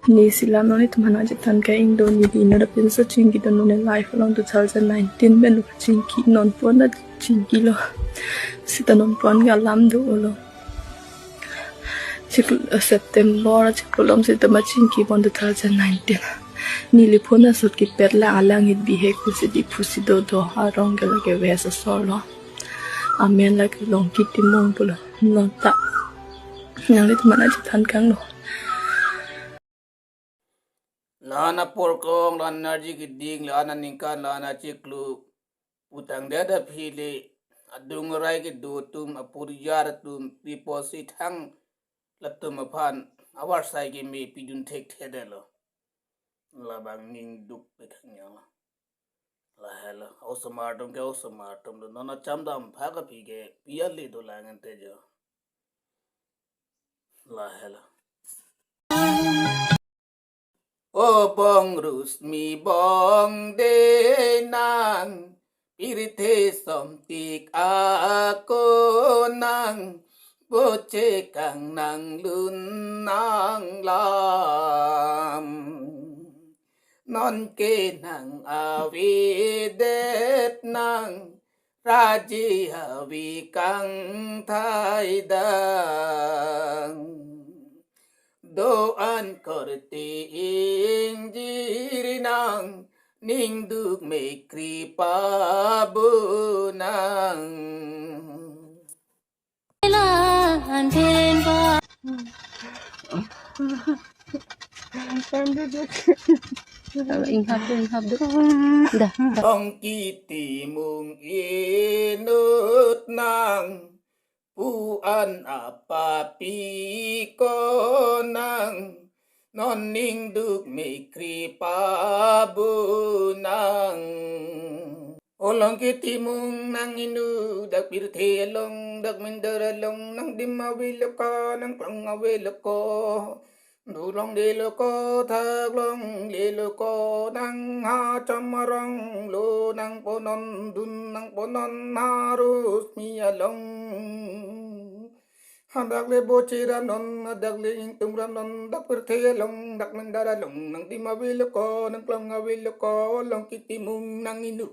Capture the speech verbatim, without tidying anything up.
Neli si alam nanglitum aphan nangchethan ke-ing do, neli inut apinso chingki do, non life along two thousand nineteen pen lo chingki, non pon ta chingkilo. Seta non pon ke alam do-olo. Chiklo, September chiklo along seta ma chingki pon two thousand nineteen. Neli phone asot kepet la alang it bihek pusi Diphu si do do arong ke lake West asor lo. Amen lake Longki Timung pulo. Non ta nanglitum aphan nangchethan kanglo. La-an apor kong, la-an arje keding, la-an aningkan, la-an achiklo, putangdet aphi le, adung arai kedo atum, aporijar atum, piposi thang latum aphan avarsai keme pidun thekthedetlo. Labang ning duk pekhang yang. Lahelo, osomar atum ke osomar atum do, non acham dam phak aphi ke pi ale dolang ante jo. Lahelo. O bong rusmi bong denang, pirthe somtik ako nang, boche kang nanglun nanglam. Non ke nang avedet nang, raji avi kangthai dang. Do-an korte ingjir nang, ningduk mekri pabonang. Inghap do, inghap do. Dah. Longki Timung inut nang, pu-an apapi ko nang, non ningduk mekri pabonang. O Longki Timung nang inut, dak pirthe along, dak mindar along, nangdim avelo ko, nangklong avelo ko, do longledetlo ko, thak longle-lo ko, nang ha cham arong lo nangponon, dun nangponon ha rusmi along. Hadak le boche ramnon, hadak le ingtung ramnon, dak pirthe along, dak mindar along, nangdim avelo ko, nangklong avelo ko, Longki Timung nang inut.